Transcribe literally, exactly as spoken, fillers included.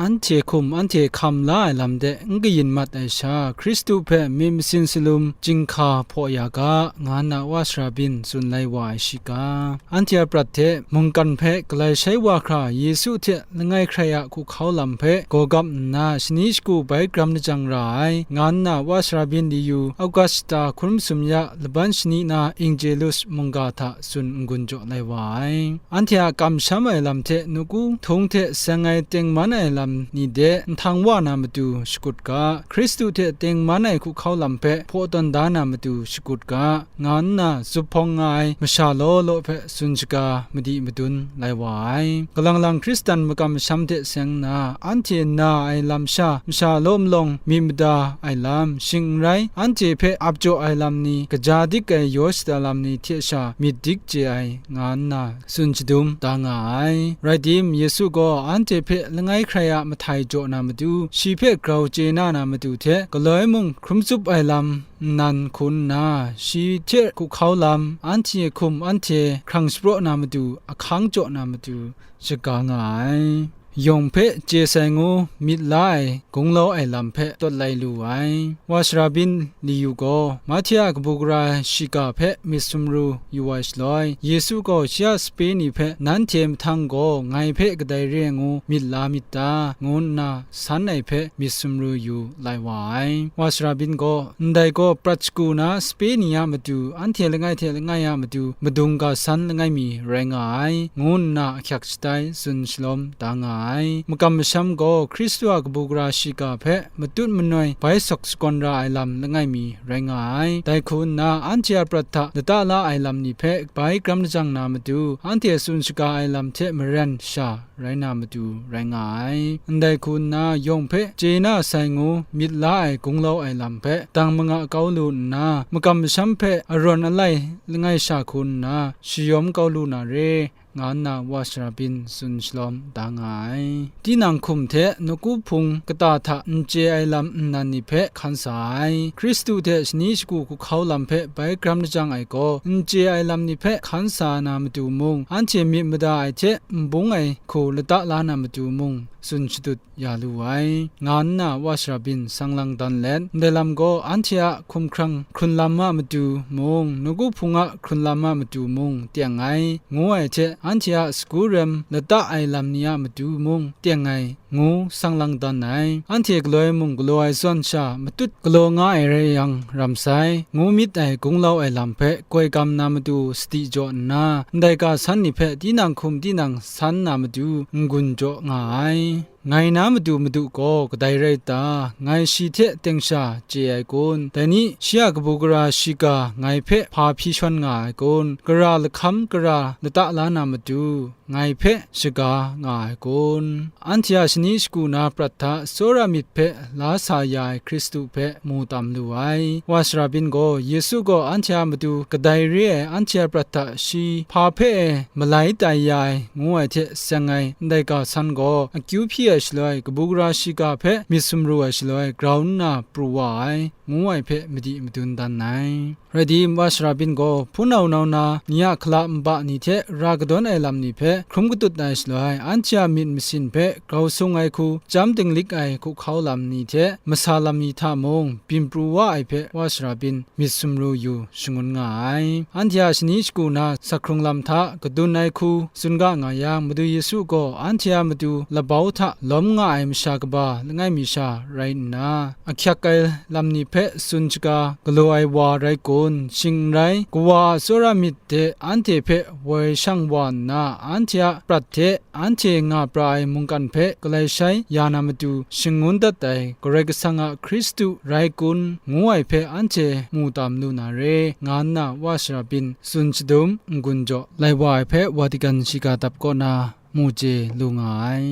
anhte hkum anhte hkam la ai lam de n kayin mat ai sha, Hkristu hpe myit masin salum chyinghka hpaw ya ga, nga nna wa sara byin tsun lai wa ai shiga, anhte a prat hte mungkan hpe galai shai wa hkra Yesu hte langai hkrai a hkuhkau lam hpe gawgap nna, shani shagu bai grau lajang ra ai, nga nna wa sara byin liyu Augusta hkun masum ya laban shani na Angelus mungga hta tsun n-gun jaw lai wa ai. Anhte a kamsham ai lam hte nawku htung hte seng ai tengman ai lam ni de nhtang wa na matu shakut ga, Hkristu hte tengman ai hkuhkau lam hpe hpaw tawn da na matu shakut ga, nga nna zuphpawng nga ai masha law law hpe tsun shaga madi madun lai wa ai. Galang lang Hkristan makam masham hte seng nna, anhte na ai lam sha masha law malawng myit mada ai lam, shing n rai, anhte hpe ap jaw ai lam ni, kaja dik ai yaw shada lam ni hte sha myit dik chye ai, nga nna tsun shadum da nga ai. Rai tim, Yesu gaw anhte hpe langai hkrai a mahtai jaw na matu, shi hpe grau chye na na matu hte, galoi mung hkrum tsup ai lam nnan hku nna, shi hte hkuhkau lam, anhte hkum anhte hkrang shapraw na matu, ahkang jaw na matu, shaga nga ai. Yawng hpe chye sai ngu myit la ai gunglau ai lam hpe tawt lai lu ai. Wa sara byin liyu gaw, Mahti a kabu gara shiga hpe myit sumru yu ai shaloi, Yesu gaw shi a sape ni hpe, "Nanhte mahtang gaw ngai hpe kadai re ai ngu myit la myit ta?" ngu nna san ai hpe myit sumru yu lai wa ai. Wa sara byin gaw, "Ndai gaw prat shagu na sape ni a matu, anhte langai hte langai a matu madung ga san langai mi rai nga ai," ngu nna ahkyak shatai tsun shalawm da nga ai. Makam masham gaw Hkristu a kabu gara shiga hpe matut manoi bai sawk sagawn ra ai lam langai mi rai nga ai. Dai hku nna, anhte a prat hta lata la ai lam ni hpe bai grau lajang na matu, anhte tsun shaga ai lam hte maren sha rai na matu rai nga ai. Ndai hku nna, yawng hpe chye na sai ngu myit la ai gunglau ai lam hpe dang manga kau lu nna, makam masham hpe arawn alai langai sha hku nna shayawm kau lu na re, nga nna wa sara byin tsun shalawm da nga ai. Tinang hkum hte nawku hpung kata hta n chye ai lam nnan ni hpe hkan sa ai. Hkristu hte shani shagu hkuhkau lam hpe bai grau lajang ai gaw, n chye ai lam ni hpe hkan sa na matu mung, anhte myit mada ai hte n bung ai hku lata la na matu mung, tsun shadut ya lu ai, nga nna wa sara byin sang lang dan let, ndai lam gaw anhte a hkumhkrang hkrun lam a matu mung, nawku hpung a hkrun lam a matu mung teng ai, ngu ai hte, anhte a sagu rem lata ai lam ni a matu mung teng ai, ngu sang lang dan ai. Anhte galoi mung galaw ai zawn sha matut galaw nga ai rai yang ram sai, ngu myit ai gunglau ai lam hpe koi gam na matu sadi jaw nna, ndai ga san ni hpe tinang hkum tinang san na matu n-gun jaw nga ai. Ngai na madu madu gaw kadai rai ta? Ngai shi hte teng sha chye ai kun? Dai ni, shi a kabu gara shiga ngai hpe hpa hpyi shawn nga ai kun? Gara lahkam gara lata la na matu ngai hpe shaga nga ai kun? Anhte a shani shagu na prat hta tsawra myit hpe la sa ya ai Hkristu hpe mu tam lu ai. Wa sara byin gaw, Yesu gaw anhte a matu kadai re ai anhte a prat hta shi hpa hpe e malai tai ya ai, ngu ai hte seng ai ndai ga san gaw, akyu hpyi ai shaloi, kabu gara shiga hpe myit sumru ai shaloi, grau nna pru wa ai, ngu ai hpe madi madun dan ai. Rai tim, wa sara byin gaw, hpunau nau na ni a hkala nba ni hte ra kadawn ai lam ni hpe hkrum katut ai shaloi, anhte a myit masin hpe grau sung ai hku, chyam dinglik ai hkuhkau lam ni hte masa lam ni hta mung byin pru wa ai hpe wa sara byin myit sumru yu shangun nga ai. Anhte a shani shagu na sak hkrung lam hta kadun ai hku tsun ga nga yang, Madu Yesu gaw anhte a matu labau hta lawm nga ai masha kaba langai mi sha rai nna, ahkyak ai lam ni hpe tsun shaga galaw ai wa rai kun? Shing n rai, kawa a tsawra myit de anhte hpe woi shang wa nna, anhte a prat hte anhte nga pra ai mungkan hpe galai shai ya na matu shangun dat ai Karai Kasang a Hkristu rai kun? ngu ai hpe anhte mu tam lu na re, nga nna wa sara byin tsun shadum n-gun jaw lai wa ai hpe Vatican shiga dap kaw na mu chye lu nga ai.